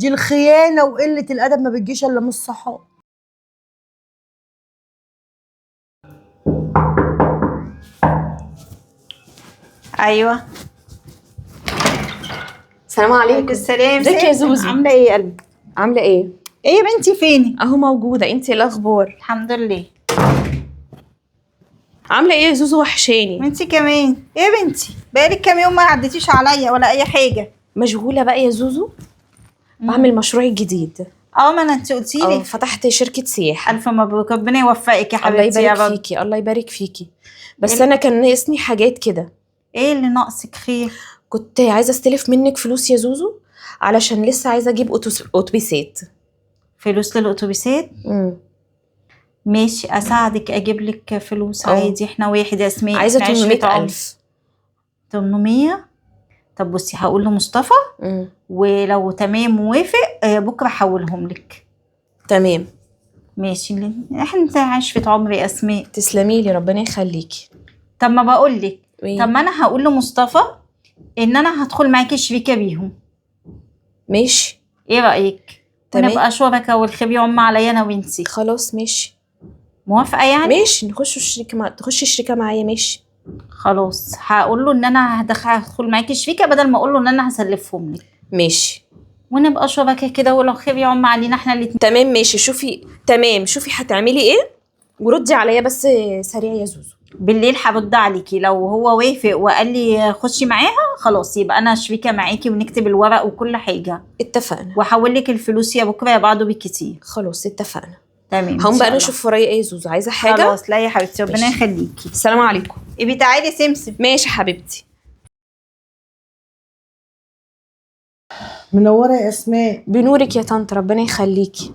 دي الخيانة وقلة الادب ما بتجيش الا من الصحاب. ايوه. السلام عليكم. السلام. ازيك يا زوزو؟ عامله ايه يا قلبي؟ عامله ايه؟ ايه يا بنتي فينك؟ اهو موجودة. انت ايه الاخبار؟ الحمد لله. عامله ايه يا زوزو؟ وحشاني. وانتي كمان. ايه يا بنتي بقالك كام يوم ما عديتيش عليا ولا اي حاجة؟ مشغولة بقى يا زوزو، بعمل مشروعي الجديد. اه ما انا انت قلتي لي. فتحت شركة سياحة. الف مبروك، ربنا يوفقك يا الله حبيبتي يا يبارك رب. فيكي. الله يبارك فيكي. بس انا كان ناقصني حاجات كده. ايه اللي ناقصك؟ خير؟ كنت عايزه استلف منك فلوس يا زوزو، علشان لسه عايزه اجيب اتوبيسات. فلوس للاتوبيسات؟ ماشي اساعدك اجيب لك فلوس. عادي احنا واحد يا اسماء. عايزه احنا عشرة 800,000. 800؟ طب بصي هقول لمصطفى ولو تمام موافق بكره هحولهم لك. تمام ماشي. احنا عشرة عمري يا اسماء. تسلمي لي، ربنا يخليكي. طب ما بقول لك، إيه؟ طب ما انا هقول لمصطفى ان انا هدخل معاكي شريكه بيهم. ماشي. ايه رايك؟ تمام. ونبقى شركاء والخير يعم عليا انا وانتي. خلاص ماشي. موافقة يعني؟ ماشي، نخش الشركة تخشي الشركة معايا. ماشي. خلاص هقول له ان انا هدخل معاكي شريكه بدل ما اقول له ان انا هسلفهم لك. ماشي. ونبقى شركاء كده ولو خير يعم علينا احنا الاتنين. تمام ماشي. شوفي تمام، شوفي هتعملي ايه وردي عليا بس سريع يا زوزو. بالليل هرد عليكي. لو هو وافق وقال لي خشي معاها خلاص يبقى انا شريكه معاكي ونكتب الورق وكل حاجة. اتفقنا. وهحول لك الفلوس يا بكره يا بعده بالكتير. خلاص اتفقنا. تمام. هقوم بقى انا اشوف ورايا ايه يا زوزو. عايزه حاجة؟ خلاص لا يا حبيبتي، ربنا ماشي. يخليكي. السلام عليكم. ابي تعالي سمسم. ماشي حبيبتي. منورة يا اسماء. بنورك يا طنط، ربنا يخليكي.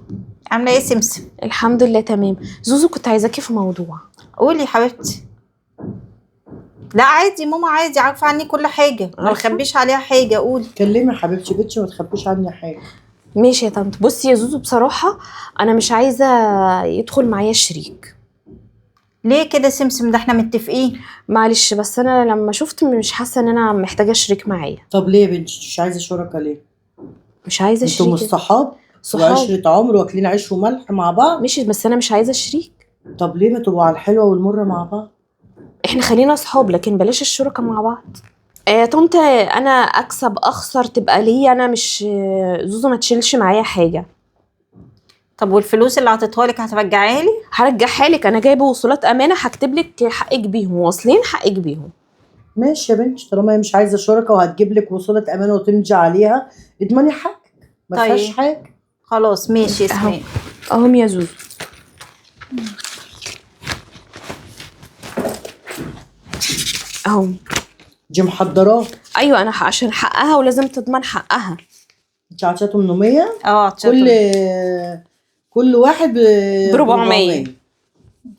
عامله ايه سمسم؟ الحمد لله تمام. زوزو كنت عايزاكي في موضوع. قولي يا حبيبتي. لا عادي ماما، عادي، عارفه عني كل حاجة، ما عارفة؟ نخبيش عليها حاجة. قولي. كلمي يا حبيبتي بنتي، ما تخبيش عني حاجة. ماشي يا طنط. بصي يا زوزو، بصراحة انا مش عايزه يدخل معايا شريك. ليه كده سمسم؟ ده احنا متفقين. معلش بس انا لما شفت مش حاسه ان انا محتاجه شريك معايا. طب ليه يا بنتي مش عايزه شركة ليه؟ مش عايزه انتوا شريك. مش صحاب؟ صحاب وعشرة عمر واكلين عيش وملح مع بعض. ماشي بس انا مش عايزه شريك. طب ليه ما تبقوا على الحلوة والمرة مع بعض؟ احنا خلينا صحاب لكن بلاش الشركة مع بعض. طنط انا اكسب اخسر تبقى ليا انا، مش زوزو ما تشيلش معايا حاجة. طب والفلوس اللي عطيتها لك هترجعيها لي؟ هرجعها لك، انا جايبه وصولات امانه، هكتب لك حقك بيهم، واصلين حقك بيهم. ماشي يا بنتي، طالما هي مش عايزه شركة وهتجيب لك وصوله امانه وتمضي عليها، اضمني حقك، ما طيب. فيهاش حاجة. خلاص ماشي يا اسماء. اهم يا زوزو. اهو. دي محضراه. ايوه انا عشان حقها ولازم تضمن حقها. انت عطيتها 800؟ عطيتها كل واحد ب 400.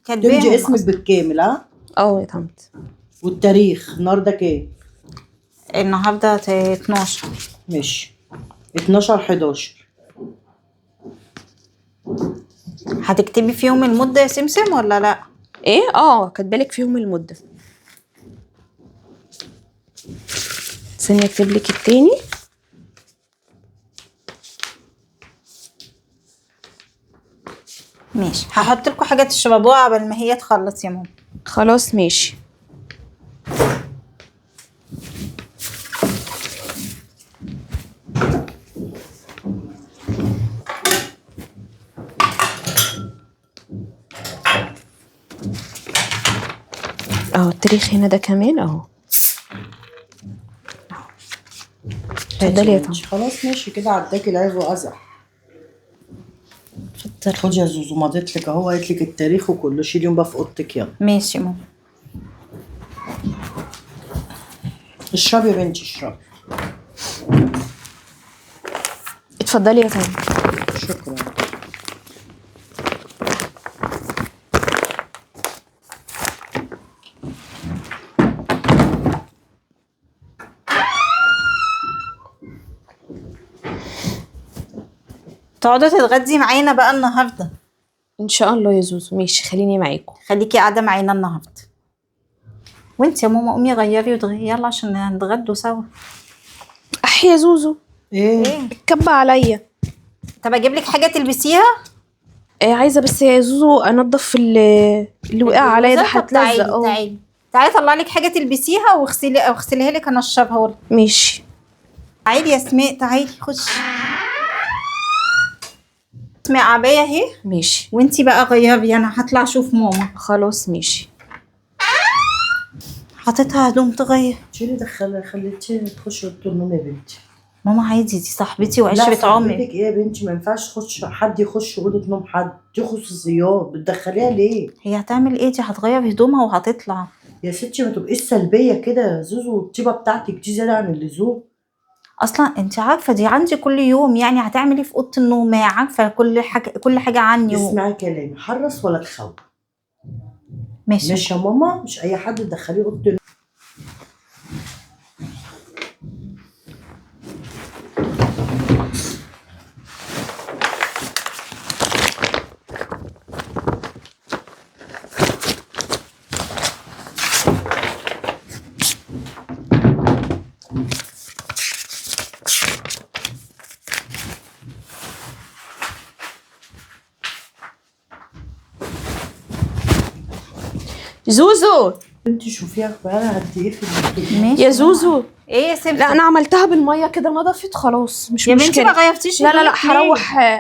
كاتباهم تمضي اسمك أصلاً. بالكامل. ها؟ يا طنط. والتاريخ النهارده كام؟ النهارده 12. ماشي 12 11. هتكتبي فيهم المدة يا سمسم ولا لا؟ ايه؟ كاتبالك فيهم المدة. استني اكتب لك التاني. ماشي. هحط لكم حاجة تشربوها قبل ما هي تخلص يا ماما. خلاص ماشي. اهو التاريخ هنا ده كمان اهو. اتفضلي يا طنط. خلاص ماشي كده، عداكي العيب وازح. اتفضلي. خدي يا زوزو، مضيت لك اهو، قالت لك التاريخ وكله. شيلي يوم بقى في اوضتك. يلا. ماشي يا ماما. اشربي يا بنتي، اشربي. اتفضلي يا طنط. شكرا. تقعدوا تتغدي معانا بقى النهارده. ان شاء الله يا زوزو. ماشي خليني معاكم. خليكي قاعدة معانا النهارده. وانت يا ماما قومي غيري وتغيري يلا عشان نتغدوا سوا. احي يا زوزو. ايه؟ ايه؟ اتكب عليا. طب اجيب لك حاجة تلبسيها؟ عايزه بس يا زوزو انضف اللي وقع عليا ده، هتلزق. اه تعالي تعالي اطلع لك حاجة تلبسيها واغسليها لك، انشفها لك. ماشي. تعالي يا اسماء، تعالي خشي. اسماء عباية اهي. ماشي. وانتي بقى غيري، انا هطلع اشوف ماما. خلاص ماشي. حاططها هدوم تغير. شيلي دخلها، خليتيها تخش اوضة النوم يا بنتي. ماما عادي، دي صاحبتي وعشرة عمري. صاحبتك ايه يا بنتي؟ ما ينفعش تخش حد يخش اوضة نوم حد، دي خصوصيات، بتدخليها ليه؟ هي هتعمل ايه؟ دي هتغير هدومها وهتطلع. يا ستي ما تبقيش سلبية كده يا زوزو، والطيبه بتاعتك دي زيادة عن اللزوم. اصلا انت عارفه دي عندي كل يوم، يعني هتعمل ايه في اوضة النوم؟ ما هي عارفه كل حاجة، كل حاجة عني. اسمعي كلامي، حرص ولا تخوف. ماشي ماشي يا ماما، مش اي حد تدخليه اوضة النوم. زوزو انت شوفيها بقالها قد ايه في البيت. ماشي يا زوزو. ايه يا سمسم؟ لا انا عملتها بالمية كده نضفت خلاص، مش يا مشكلة. بنتي ما غيرتيش. لا لا لا،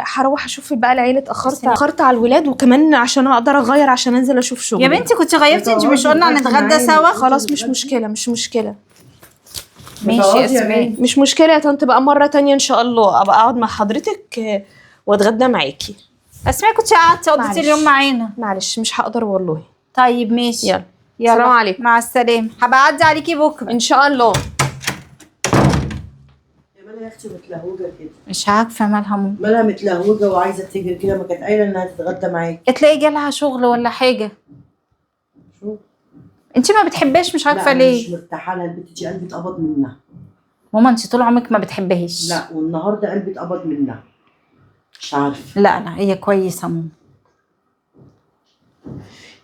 هروح اشوف بقى العيلة. اتاخرت على الولاد، وكمان عشان اقدر اغير عشان انزل اشوف شغل. يا بنتي كنت غيرتي، انت مش قلنا هنتغدى سوا؟ خلاص مش مشكلة، مش مشكلة. ماشي يا اسماء، مش مشكلة يا طنط، بقى مرة تانية ان شاء الله ابقى اقعد مع حضرتك واتغدى معاكي. اسماء كنت قعدتي قضيتي اليوم معانا. معلش مش هقدر والله. طيب ماشي، يلا السلام عليكم. مع السلامة، هبقى اعدي عليكي بكره ان شاء الله. مالها يا اختي متلهوجه كده؟ مش عارفه مالها ماما. مالها متلهوجه وعايزه تجري كده؟ ما كانت قايله انها تتغدى معاكي. تلاقي جالها شغل ولا حاجة. شو انت ما بتحبهاش مش عارفه ليه. مش مرتاحة لها البت دي، قلبي اتقبض منها. ماما انت طول عمرك ما بتحبهاش. لا والنهارده قلبي اتقبض منها، مش عارفه. لا لا هي كويسة ماما.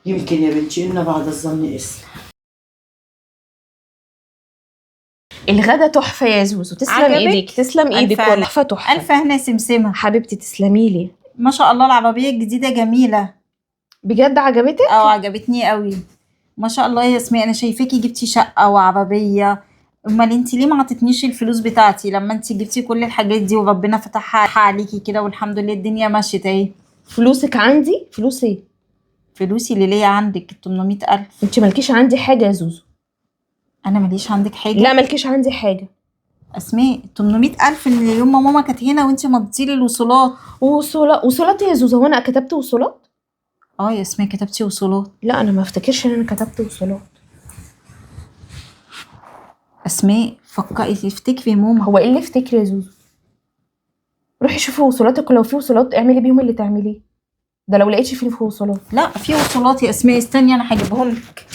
يمكن يا بنتي ان بعد الظن اسم. الغدا تحفة يا زوزو، تسلم ايدك. تسلم ايدك والله، تحفة تحفة. الف هنا سمسمه حبيبتي، تسلمي لي. ما شاء الله العربية الجديدة جميلة بجد. عجبتك؟ اه عجبتني قوي ما شاء الله يا اسماء. انا شايفاكي جبتي شقه وعربية، امال انت ليه ما عطتنيش الفلوس بتاعتي لما انت جبتي كل الحاجات دي وربنا فتحها عليكي كده والحمد لله الدنيا مشيت اهي. فلوسك عندي؟ فلوس ايه؟ فلوسي اللي ليا عندك 800,000. انت مالكيش عندي حاجة يا زوزو. انا ماليش عندك حاجة؟ لا مالكيش عندي حاجة اسماء. 800,000 اللي يوم ما ماما كانت هنا وانت مضيتي لي الوصولات. وصولات يا زوزو؟ هو انا كتبت وصولات؟ اه يا اسماء كتبتي وصولات. لا انا ما افتكرش ان انا كتبت وصولات. اسماء فكري، افتكري يا ماما. هو ايه اللي افتكري يا زوزو؟ روحي شوفي وصولاتك، ولو في وصولات اعملي بيهم اللي تعمليه ده، لو لقيتي في وصولات. لا في وصولات يا اسماء، استني انا هجيبهم لك.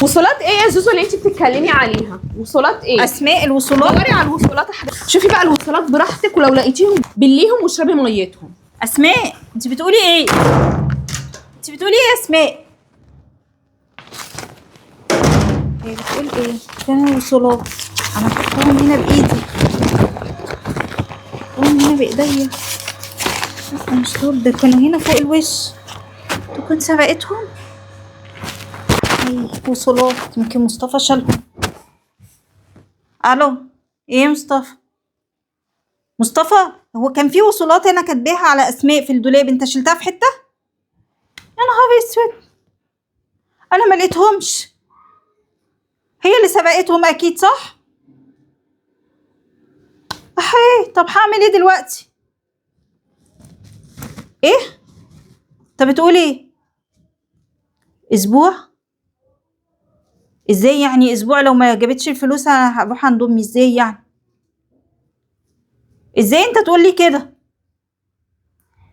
وصولات ايه يا زوزو اللي انت بتتكلمي عليها؟ وصولات ايه؟ اسماء الوصولات. دوري على الوصولات يا حبيبتي، شوفي بقى الوصولات براحتك، ولو لقيتيهم بليهم واشربي ميتهم. اسماء انت بتقولي ايه؟ انت بتقولي ايه يا اسماء؟ هي بتقول ايه؟ فين الوصولات؟ انا حطاهم هنا بايدي، حطاهم هنا بايديا. لا مش دول، ده كانوا هنا فوق الوش. تكون سرقتهم؟ اي وصولات، يمكن مصطفى شالهم. الو ايه يا مصطفى؟ مصطفى هو كان في وصولات هنا كاتباها على اسماء في الدولاب، انت شلتها في حتة؟ يا نهار اسود، انا ما لقيتهمش. هي اللي سبقتهم اكيد صح؟ احي طب هعمل ايه دلوقتي؟ ايه؟ طب بتقول ايه؟ اسبوع؟ ازاي يعني اسبوع؟ لو ما جابتش الفلوس انا هروح عند امي ازاي يعني؟ ازاي انت تقول لي كده؟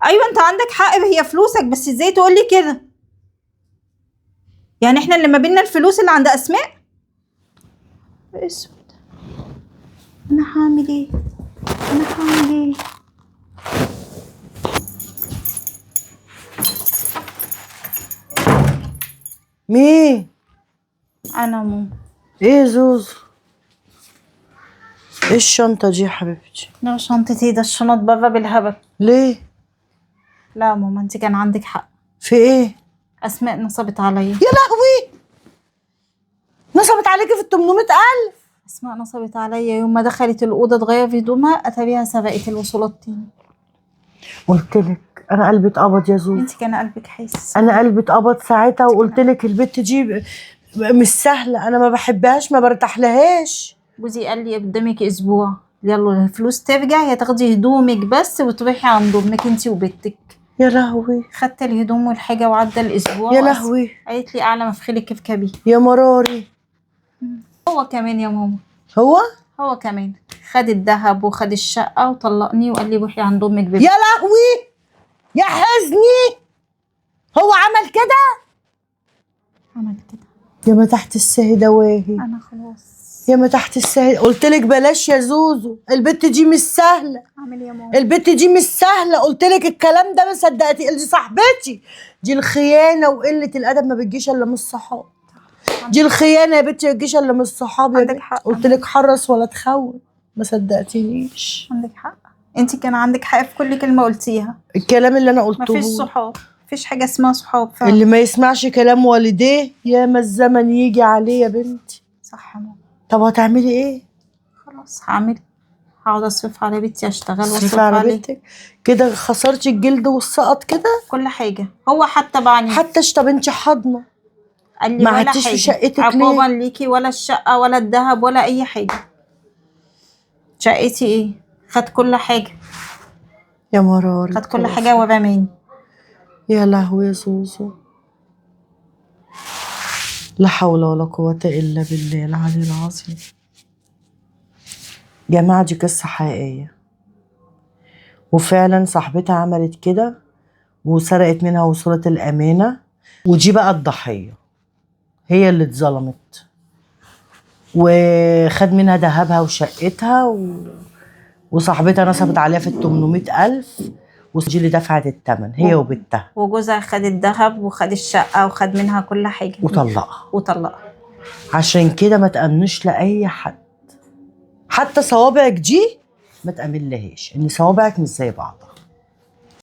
ايوه انت عندك حق، هي فلوسك، بس ازاي تقول لي كده؟ يعني احنا اللي ما بينا الفلوس اللي عند اسماء؟ اسود، انا هعمل ايه؟ انا هعمل ايه؟ مين؟ انا مو. ايه يا زوزو؟ ايه الشنطة دي يا حبيبتي؟ لا شنطتي ده الشنط بره بالهبل. ليه؟ لا يا ماما انت كان عندك حق. في ايه؟ اسماء نصبت عليا. يا لهوي، نصبت عليكي في ال 800,000؟ اسماء نصبت عليا يوم ما دخلت الاوضة تغير في هدومها، اتاريها سرقت الوصولات تاني. قلت لك انا قلبي اتقبض يا زوزو. انت كان قلبك حاسس. انا قلبي اتقبض ساعتها وقلت لك البت دي مش سهلة، انا ما بحبهاش، ما برتاح لهاش. جوزي قال لي قدامك اسبوع، يلا الفلوس ترجع يا تاخدي هدومك بس وتروحي عند امك انت وبنتك. يا لهوي. خدت الهدوم والحاجة وعدى الاسبوع. يا لهوي. قالت لي اعلى ما في خيلك اركبي. يا مراري. هو كمان يا ماما. هو كمان خد الذهب وخد الشقة وطلقني وقال لي روحي عند امك بنتك. يا لهوي يا حزني، هو عمل كده؟ عمل كده. يا ما تحت السهي دواهي. انا خلاص. يا ما تحت السهي، قلت لك بلاش يا زوزو، البت دي مش سهلة. اعمل ايه يا ماما؟ البت دي مش سهلة، قلت لك الكلام ده ما صدقتي. دي صاحبتي، دي الخيانة وقلة الادب ما بتجيش الا من الصحاب. دي الخيانة يا بنتي ما بتجيش الا من الصحاب يا عندك بنتي. حق. قلت لك حرص ولا تخون، ما صدقتنيش. عندك حق، انت كان عندك حق في كل كلمة قلتيها. الكلام اللي انا قلته مفيش صحاب، مفيش حاجة اسمها صحاب فعلا. اللي ما يسمعش كلام والديه يا ما الزمن يجي عليه يا بنتي. صح يا ماما. طب هتعملي ايه؟ خلاص هعمل، هقعد اصرف على بنتي، اشتغل تصرفي واصرف على عليه بنتك كده؟ خسرتي الجلد والسقط كده كل حاجة. هو حتى بعني حتى طب انت حاضنة قال لي ما ولا قعدتيش في حاجة. شقتك ليه؟ عقابا ليكي ولا الشقة ولا الذهب ولا اي حاجة. شقتي ايه؟ خد كل حاجة. يا مراري. خد كل حاجة ورماني. يا لهوي يا زوزو، لا حول ولا قوة إلا بالله العلي العظيم. جماعة دي قصة حقيقية، وفعلا صاحبتها عملت كده وسرقت منها وصولة الأمانة، ودي بقى الضحية، هي اللي اتظلمت وخد منها ذهبها وشقتها وصاحبتها نصبت عليها في 800,000، ودي اللي دفعت الثمن هي وبنتها. وجوزها خد الذهب وخد الشقة وخد منها كل حاجة وطلقها. عشان كده ما تأمنوش لأي حد، حتى صوابعك دي ما تأمنلهاش، إن صوابعك مش زي بعضها.